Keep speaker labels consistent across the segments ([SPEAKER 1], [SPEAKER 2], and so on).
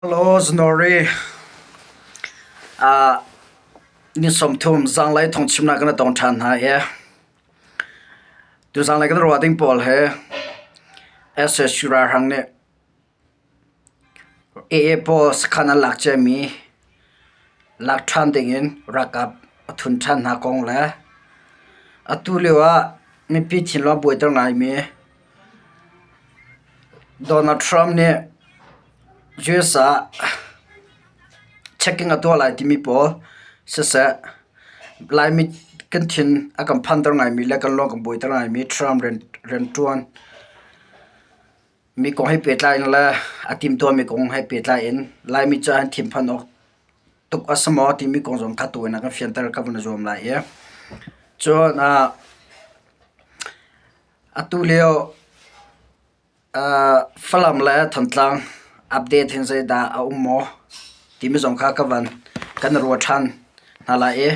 [SPEAKER 1] Hello, Znori. Ni 30 zanglei thawngchimnak kan i tong ṭhan hna i tu zanglei kan ruah ding pawl hi SSU ralhrang nih AA pawl sakhan an lak ciami lak ṭhan dingin ralkap a thun ṭhan hna kong le atu lio ah mipi thinlung a buaiter ngaimi Donald Trump nih US ah checking a tuah lai timi pawl siseh, Laimi kan thin a kan phanter ngaimi le kan lung a kan buaiter ngaimi Trump rianṭuan mi kong he pehtlai in le a timhtuahmi kong he pehtlai in Laimi caah hin thinphan awk tuk a si maw timi kong zong kha tu in a kan fianter ka vun i zuam lai i. Cun atu lio Falam le Thantlang update hin zeidah a um maw timi zong kha ka van kan i ruah ṭhan hna lai i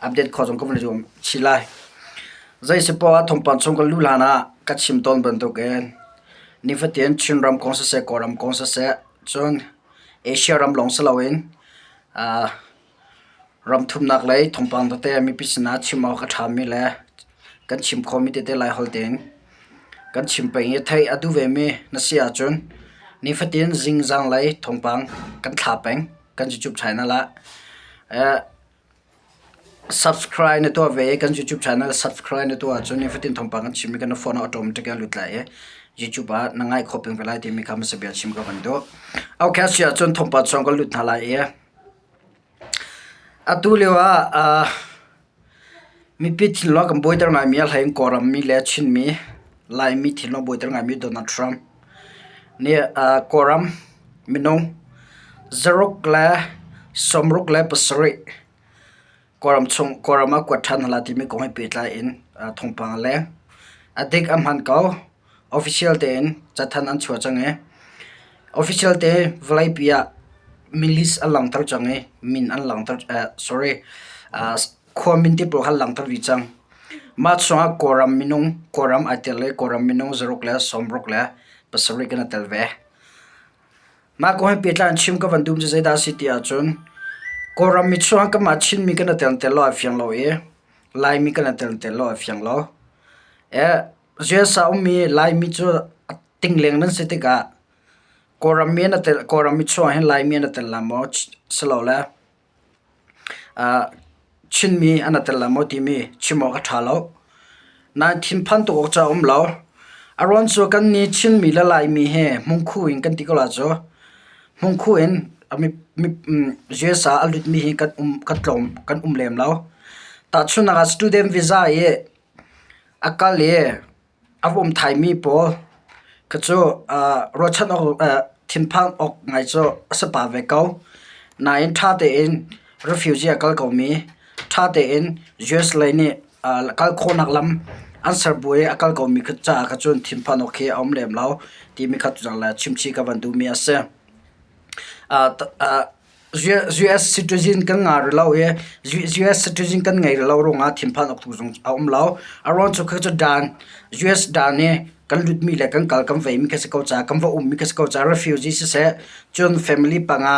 [SPEAKER 1] update khawh zong ka van i zuam chih lai. Zeisipoah ah thawngpang chung kan luh hlan ah ka chim tawn bantukin nifatin Chinram kong siseh, Kawlram kong siseh, cun Asia ram lawng si loin Ram thumnak lei thawngpang tete mipi sinah chim awk a ṭhami le kan chim khawhmi tete Laiholh tein kan chim peng i theih a duh vemi na si ahcun nifatin zingzang lei thawngpang kan thla peng kan YouTube channel ah. Subscribe na tuah ve i kan YouTube channel subscribe na tuah ahcun nifatin thawngpang kan chimmi kan na phone ah automatic in a lut lai i YouTube ah na ngaih khawh peng ve lai timi kha hmasa bia chim ka van duh. Okay, a si ahcun thawngpang chung kan lut hna lai i Atu lio ah mipi thinlung a kan buaiter ngaimi a hlei in Kawlram mi le Chinmi, Laimi thinlung a buaiter ngaimi Donald Trump nih Kawlram minung zaruk le 67 Kawlram chung Kawlram ah kuat ṭhan hna lai timi kong he pehtlai in thawngpang a leng. A dik a hman ko. Official tein cathanh an chuah cang i official te vawleipi ah min list an langhter cang i min an langhter sorry khua min ti pawl kha an langhter dih cang. Mah chungah Kawlram minung Kawlram ai tel i Kawlram minung 167 kan i tel ve. Mah kong he pehtlai in chim ka van duh cu zeidah a si ti ahcun Kawlram mi chungah kanmah Chinmi kan i tel tel lo ai fiang lo i Laimi kan i tel tel lo ai fiang lo. US ah a ummi Laimi cu a tingleng nan si tikah Kawlram mi an tel Kawlram mi chungah hin Laimi an i tel la maw silole Chinmi an i tel la maw timi chim awk a ṭha lo. Nain thinphan tuk awk cu a um lo. A ruang cu kannih Chinmi le Laimi hi hmungkhu in kan ti ko lai cu. Hmungkhu in US ah a lutmi hi kan um kan tlawm kan um lem lo. Tahchunhnak ah student visa i A kal i a um thaimi pawl kha cu ruahchan awk thinphang awk ngai cu a si pah ve ko. Nain ṭha tein refugee a kal komi, ṭha tein US lei nih kal khawhnak lam an ser bu i a kal komi caah kha cun thinphan awk hi a um lem lo timi kha tuzarh le chimchih ka van duhmi a si. US citizen kan ngah rih lo i US citizen kan ngei rih lo ruangah thinphan awk tuk zong a um lo. A ruang cu kha cu dan US dan i kan lutmi le kan kal kan veimi kha si ko caah kan va ummi kha si ko caah refugee siseh cun family panga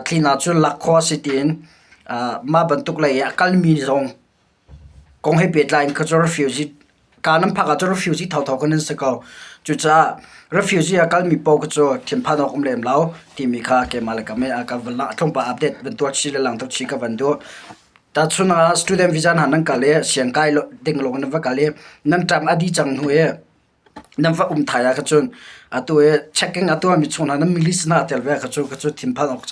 [SPEAKER 1] tlin ahcun lak khawh a si tiin mah bantuk lei i a kalmi zong Kong he pehtlai in kha cu refugee kaa nan phak ahcun refugee thotho kan nan si ko. Cucaah refugee a kalmi paoh kha cu thinphan awk um lem lo timi kha keimah le ka mei ah ka van tlawmpal update van tuah chih le langhter chih ka van duh. Tahchun ah student visa hna nan kal i siangkai ding lawng nan va kal i nan term a dih cang hnu i nan va um thai ah kha cun atu i checking a tuahmi chung hna nan milis na tel ve kha cu kha cu thinphan awk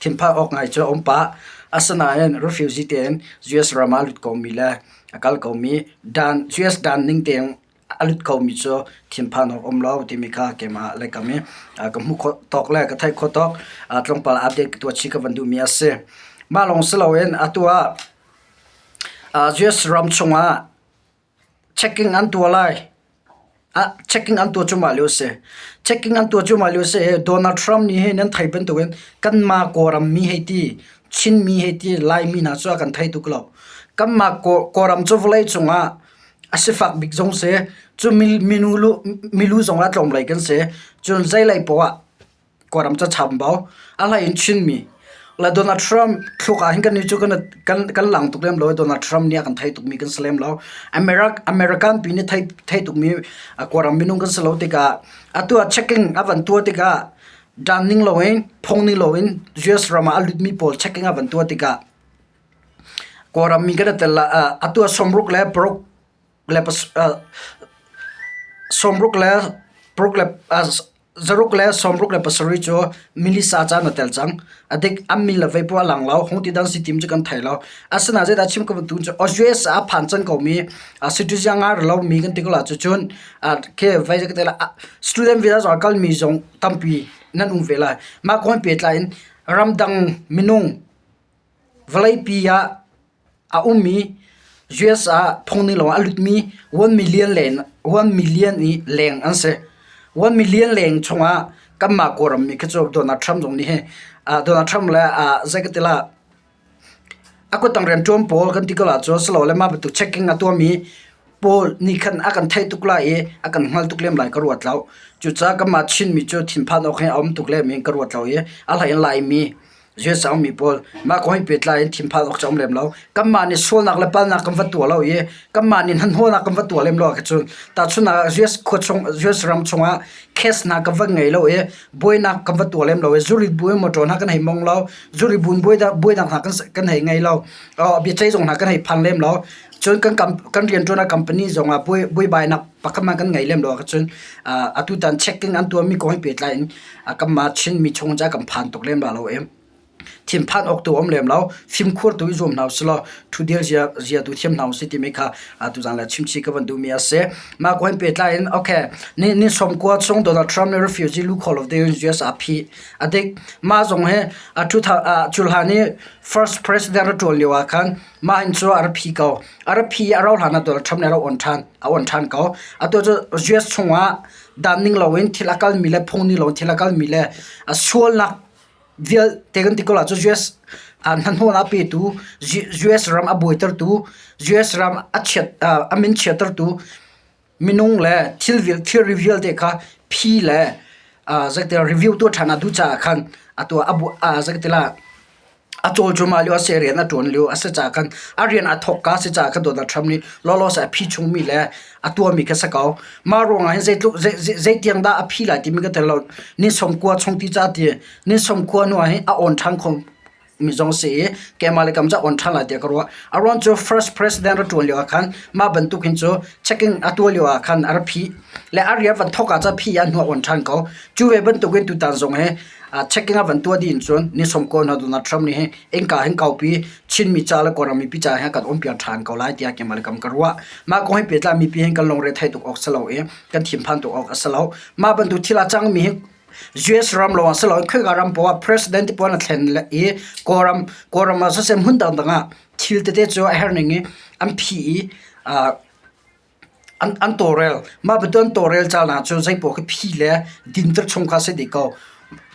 [SPEAKER 1] thinphan awk ngai cu a um pah. Asinain refugee tein US ram ah a lut komi le a kal komi dan US dan ning tein a lut komi cu thinphan awk um lo timi kha keimah le kam i ka hmuh khawh tawk le ka theih khawh tawk tlawmpal update ka tuah chih ka van duhmi a si. Mah lawng si loin atu ah US ram chungah Checking an tuah lai. Checking an tuah cuahmah lio a si. Checking an tuah cuahmah lio a si i Donald Trump nih hin nan thei bantukin kanmah Kawlram mi hei ti, Chinmi hei ti, Laimi hna cu a kan thei tuk lo. Kanmah Kawlram cu vawleicung ah a sifak bik zong si, cu milu zong a tlawm lei kan si. Cun zeilei poah ah. Kawlram ca chambau a hlei in Chinmi le Donald Trump thluk ah hin kan nih cu kan kan kan lang tuk lem lo i Donald Trump nih a kan thei tukmi kan si lem lo. America American pi nih thei thei tukmi Kawlram minung kan si lo tikah atu ah checking a van tuah tikah dan ning loin phung ning loin US ram ah a lutmi pawl checking a van tuah tikah Kawlram mi kan i tel atu ah 66 le 66 le 667 cu milisa caan a tel cang. A dik an min le vei poah a lang lo. Hung ti dang si tim cu kan thei lo. Asinain zeidah chim ka van tu cu US ah a phan cang komi citizen a ra lomi kan ti ko la cucun khi vei ka te la student visa zong a kalmi zong tampi nan um ve lai. Mah kong he pehtlai in ramdang minung Vawleipi ah a ummi US ah phungning lawngah a lutmi 1 million i leng an si. 1 million leng chungah kanmah Kawlram mi khi cu Donald Trump zong nih hi Donald Trump le zei ka ti lah a kuttang rianṭuan pawl kan ti ko ahcun silole mah bantuk checking a tuahmi pawl nih khan a kan theih tuk lai i a kan hngal tuk lem lai ka ruat lo. Cucaah kanmah Chinmi cu thinphan awk hi a um tuk lem in ka ruat lo i a hlei in Laimi Jesuh mi pawl mah kong he pehtlai in thinphan awk cu a um lem lo. Kanmah nih sualnak le palnak kan va tuah lo i kanmah nih hnahnawhnak kan va tuah lem lo ahcun tahchunhnak ah US khua chung US ram chungah case hna kan va ngei lo i buainak kan va tuah lem lo i zuri bu in motor hna kan hei mong lo, zuri bu in buainak hna kan hei ngei lo, biaceih zong hna kan hei phan lem lo. Cun kan kan rianṭuan company zong ah buaibainak pakhat hmanh kan ngei lem lo ahcun atutan checking an tuahmi kong he pehtlai in kanmah Chinmi chung ca kan phan tuk lem la lo i thinphan awk tu a um lem lo. Fimkhur tu i zuam hna usih law ṭhutdir zia zia tu thiam hna usih timi kha tuzaan le chimchih ka van duhmi a si. Mah kong he pehtlai in okay ni ni 90 chung Donald Trump nih refugee luh kho lo ding in US ah a phih. A dik. Mah zong hi a cuhlan i first president a ṭuan lio ah khan Mah in cu a ra phi ko. A ra phi i a rauh hlan ah Donald Trump nih a rak on ṭhan. A on ṭhan ko. Atu cu US chungah dan ning loin thil a kalmi le phung ning loin thil a kalmi le a sualnak vialte kan ti ko la cu US hnahnawhnak a petu, US ram a buaitertu, US ram a chiat a min chiattertu minung le thil thilri vialte kha phi le zeitin review tuah ṭhan a duh caah khan atu ah zeitin a cawl cuahmah lio a si, rian a ṭuan lio a si caah khan a rian aa thawkka a si caah khan Donald Trump nih lawlaw a phi chungmi le a tuahmi kha si ko. Mah ruangah hin zeitluk zeitiang dah a phi lai timi ka tel lo. Ni 90 chung ti ca ti ni 90 hnu ah hin a awn ṭhan kho mi zong si i keimah le kam cu a on ṭhan lai tiah ka ruah. A ruang cu first president ra ṭuan lio ah khan mah bantuk hin cu checking a tuah lio ah khan a ra phih le a rian van thawk ah cun phih a hnu a on ṭhan ko. Cu ve bantuk in tutan zong hi checking a van tuah dih in cun ni 90 hna Donald Trump nih hi innka hin kaupi Chinmi ca le Kawlram mipi ca hin kan umpiak ṭhan ko lai tiah keimah le kam ka ruah. Mah kong he pehtlai mipi hin kan lungre thei tuk awk si lo i kan thinphan tuk awk a si lo. Mah bantuk thil a cangmi hi US ram lawng si loin khoika ram poah ah president te pawl an thlen i Kawlram Kawlram ah siseh hmun dangdang ah thil tete cu a herh ning i an phih i an an tawlrel. Mah bantuk an tawlrel caan ah cun zeipaoh khi phi le dinter chung kha si dih ko.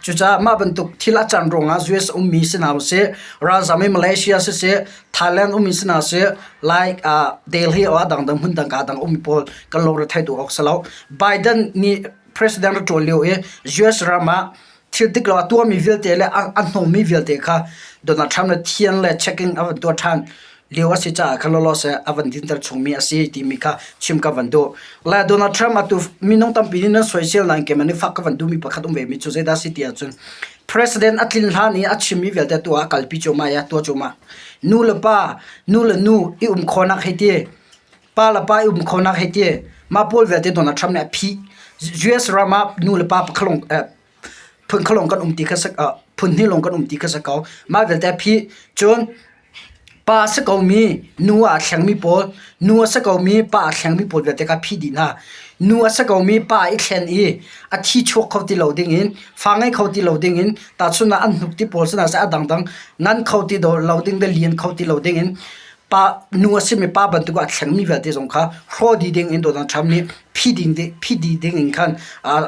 [SPEAKER 1] Cucaah mah bantuk thil a can ruangah US ummi si hna usih, ralzam i Malaysia siseh, Thailand ummi si hna seh, like Delhi or a dangdang hmun dang kaa dang ummi pawl kan lungre thei duh awk si lo. Biden nih President a ṭuan lio i US ram ah thil dik lo a tuahmi vialte le a hnawmmi vialte kha Donald Trump le thian le checking a van tuah ṭhan lio a si caah kha lawlaw seh a van dinter chungmi a si timi kha chim ka van duh. Le Donald Trump atu minung tampi nih nan soisel nain keimah nih fak ka van duhmi pakhat um vemi cu zeidah a si ti ahcun President a tlin hlan i a chimmi vialte tu ah a kalpi cuahmah i a tuah cuahmah. Nu le pa, nu le nu i um khawhnak hei ti Pa le pa i um khonak hei ti mah pawl vialte Donald Trump nih a phih. US ram ah nu le pa pakhalong phun khalong kan um ti kha phun hnih lawng kan um ti kha si ko. Mah vialte a phih. Cun pa a si komi nu ah a thlengmi pawl, nu a si komi pa a thlengmi pawl vialte kha phih dih hna. Nu a si komi pa i thlen i a thi chuak kho ti lo dingin, fa ngei kho ti lo dingin, tahchun ah an hnuk ti pawl sinah seh a dangdang ngan kho ti lo ding le lian kho ti lo dingin pa nu a simi pa bantuk ah a thlengmi vialte zong kha hrawh dih ding in Donald Trump nih phi ding phi dih ding in khan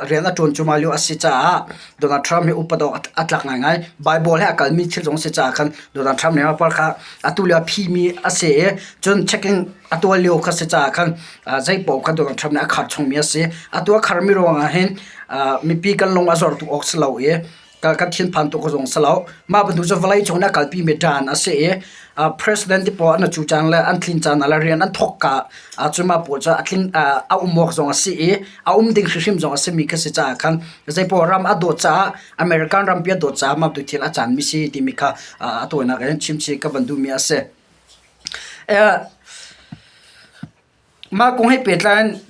[SPEAKER 1] rian a ṭuan cuahmah lio a si caah Donald Trump hi upat awk a tlak ngaingai. Bible he a kalmi thil zong a si caah khan Donald Trump nih a kha atu lio a phimi a si i cun checking a tuah lio kha si caah khan zeipaoh kha Donald Trump nih a khar chungmi a si. Atu a kharmi ruangah hin mipi kan lung a zor tuk awk si lo i. Kan thinphan tuk zong si lo. Mah bantuk cu vawleicung in a kalpimi dan a si i president te pawl an cu caan le an tlin caan ah le rian an thawk ka ahcun mah pawl cu a tlin a um awk zong a si i a um ding hrimhrim zong a simi khi si caah khan zeipaoh ram a dawt caah American rampi a dawt caah mah bantuk thil a caanmi si timi kha a tawinak in chimchih ka van duhmi a si. Mah kong he pehtlai in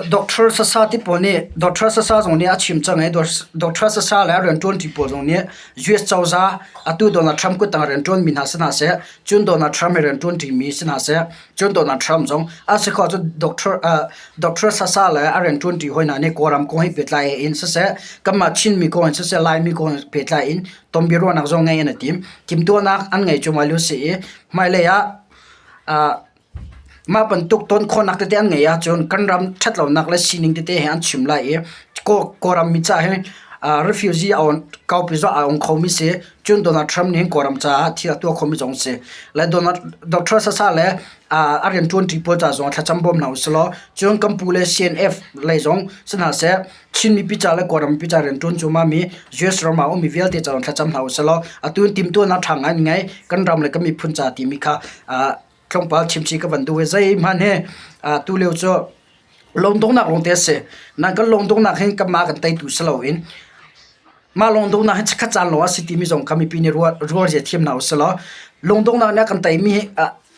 [SPEAKER 1] Doctor Sasa ti pawl nih Doctor Sasa zong nih a chim cang i Doctor Sasa le a rianṭuanṭi pawl zong nih US cozah atu Donald Trump kuttang rianṭuanmi hna si hna seh, cun Donald Trump he rianṭuanṭimi si hna seh, cun Donald Trump zong a si khawh ahcun Doctor Doctor Sasa le a rianṭuanṭi hawi hna nih Kawlram kong he pehtlai in siseh, kanmah Chinmi kong in siseh, Laimi kong he pehtlai in tonbiaruahnak zong ngei an i tim. Timhtuahnak an ngei cuahmah lio a si i hmailei ah Mah bantuk ton khawhnak tete an ngeih ahcun kan ram ṭhatlonak le sining tete he an chim lai i Kawlram mi caah hin refugee a kaupi zong aa ong khomi si. Cun Donald Trump nih hin Kawlram caah thil a tuah khomi zong si. Le Donald Dr. Sasa le a rianṭuanṭi pawl ca zong thlacam bawm hna usih law cun kan pu le CNF lei zong si hna seh Chin mipi ca le Kawlram mipi ca rianṭuan cuahmah mi US ram ah a ummi vialte ca zong thlacam hna usih law atu in timhtuahnak ṭha ngai an ngei. Kan ram le kan miphun ca timi kha tlawmpal chimchih ka van duh i zeihmanh hi tulio cu lungdonghnak lawngte a si. Nan kan lungdonghnak hin kanmah kan teitu si loin mah lungdonghnak hi chikkhat caan lawng a si timi zong kha mipi nih ruah zia thiam hna usih law lungdonghnak nih a kan teimi hi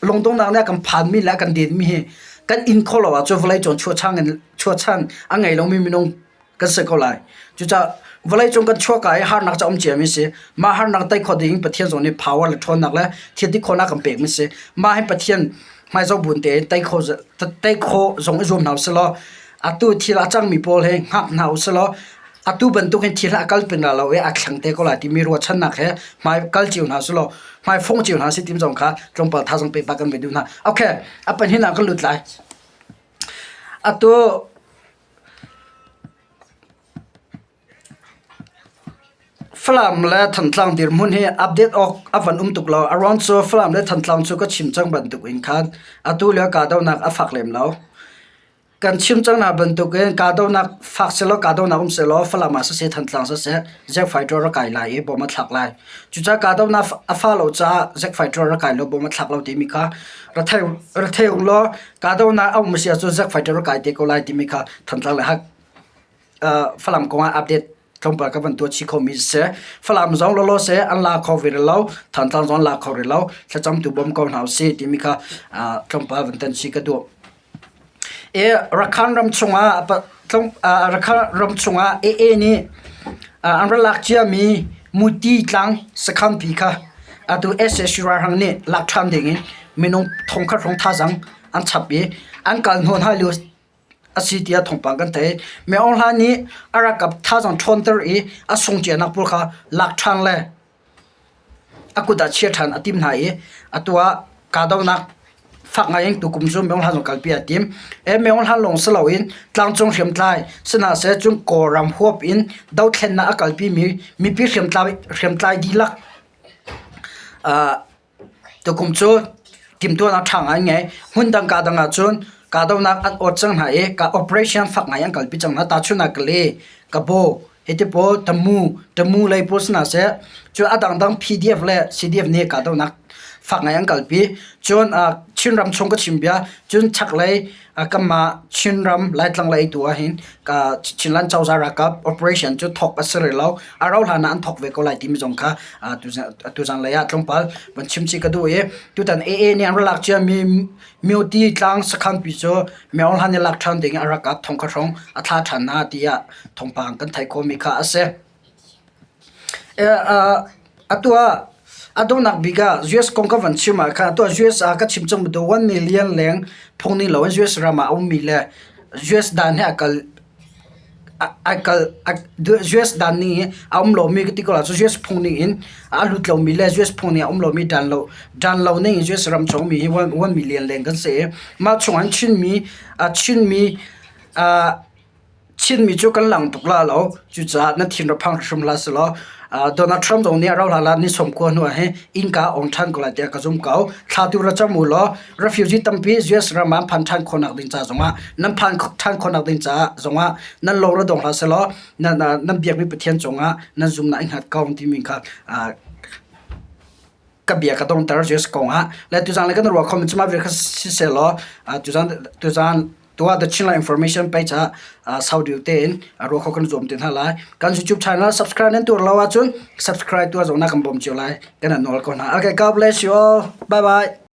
[SPEAKER 1] lungdonghnak nih a kan phanmi le a kan denmi hi kan in khawh lo ahcun vawleicung chuahchan in chuahchan a ngei lomi minung kan si ko lai. Cucaah vawleicung kan chuahka i harnak cu a um ciami a si. Mah harnak tei khawh ding in Pathian zong nih power le ṭhawnnak le thil ti khawhnak kan pekmi a si. Mah hi Pathian hmaizah buin tein tei khawh tei khawh zong i zuam hna usih law atu thil a cangmi pawl hi hngak hna usih law atu bantuk hin thil a kal peng la lo i a thleng te ko lai timi ruahchannak he hmai kal cio hna usih law hmai fong cio hna usih timi zong kha tlawmpal thazaang pek pah kan ve duh hna. Okay, a pahnihnak kan lut lai. Atu Falam le Thantlang dirhmun hi update awk a van um tuk lo. A ruang cu Falam le Thantlang cu ka chim cang bantuk in khan atu lio kahdohnak a fak lem lo. Kan chim cang hna bantuk in kahdohnak fak sehlaw kahdohnak um sehlaw Falam ah siseh Thantlang siseh Zack fighter a kai lai i bom a thlak lai. Cucaah kahdohnak a fah lo caah Zack fighter a kai lo bom a thlak lo timi kha ra thei ra thei ung law kahdohnak a um a si ahcun Zack fighter a kai te ko lai timi kha Thantlang le Falam kong ah update tlawmpal ka van tuah chih khomi si. Falam zong lawlaw seh an la kho ve rih lo, Thantlang zong an la kho rih lo. Thlacam tu bawm ko hna usih timi kha tlawmpal van tan chih ka duh. E Rakhan ram chungah Rakhan ram chungah AA nih an rak lak ciami Muti tlang sakhan pi kha atu SAC ralhrang nih lak ṭhan dingin minung thongkhat hrawng thazaang an chap i an kal hnawh hna lio a si tiah thawngpang kan theih. Min Aung Hlaing nih a ralkap thazaang ṭhawnter i a sungcianak pawl kha lak ṭhan le a kut ah chia ṭhan a timh hna i atu ah kahdohnak fak ngai in tukum cu Min Aung Hlaing zong kalpi aa tim. Min Aung Hlaing lawng si loin tlangcung hriamtlai sihna seh cun Kawlram huap in dothlennak a kalpimi mipi hriamtlai hriamtlai dihlak Tukum cu timhtuahnak ṭha ngai an ngei. Hmundang kaa dang ahcun kahdohnak an awt cang hna i operation fak ngai an kalpi cang hna. Tahchunhnak Kale, Kabaw, hiti pawl Tamu, Tamu lei pawl si hna seh, cun a dangdang PDF le CDF nih kahdohnak fak ngai an kalpi. Cun Chinram chung ka chim bia, cun chaklei Kanmah Chinram Laitlang lei tu ahhin Chinland cozah ralkap operation cu thawk a si rih lo. A rauh hlan ah an thawk ve ko lai timi zong kha tuzan lei ah tlawmpal van chim chih ka duh i tutan AA nih an rak lak ciami Myotti tlang sakhanpi cu Myo Hlan nih lak ṭhan ding in a ralkap thongkhat hrawng a thlah ṭhan hna tiah thawngpang kan theih khawhmi kha a si. Atu ah a donghnak bik ah US kong ka van chim ah khan atu ah US ah ka chim cang bantuk 1 million leng phung ning loin US ram ah a ummi le US dan he a kal a kal US dan ning i a um lomi ka ti ko lai cu US phung ning in a lut lomi le US phung ning a um lomi dan lo dan lo ning in US ram chung ummi hi 1 million leng kan si i mah chung ah Chinmi Chinmi Chinmi cu kan lang tuk la lo. Cucaah na thin rak phang hrim hlah selaw. Donald Trump zong nih a rauh hlan ah ni 90 hnu ah hin innka a ong ṭhan ko lai tiah ka zum ko. Thla tu ra cam u law refugee tampi US ram ah an phan ṭhan khawhnak ding ca zongah nan phan ṭhan khawhnak ding caah zongah nan lung ra dong hlah sehlaw nan nan biakmi Pathian cungah nan zumnak i hngat ko timi kha ka bia ka dongter US kong ah. Le tuzan le kan ruah khomi cu mah vial kha siseh law tuzan tuzan tuah The Chinland Information page ah sau deuh tein ruah kho kan zuam te hna lai. Kan YouTube channel subscribe nan tuar lo ahcun subscribe tuah zong na kan bawm cio lai. Kan nawl ko hna. Okay, God bless you all. Bye bye.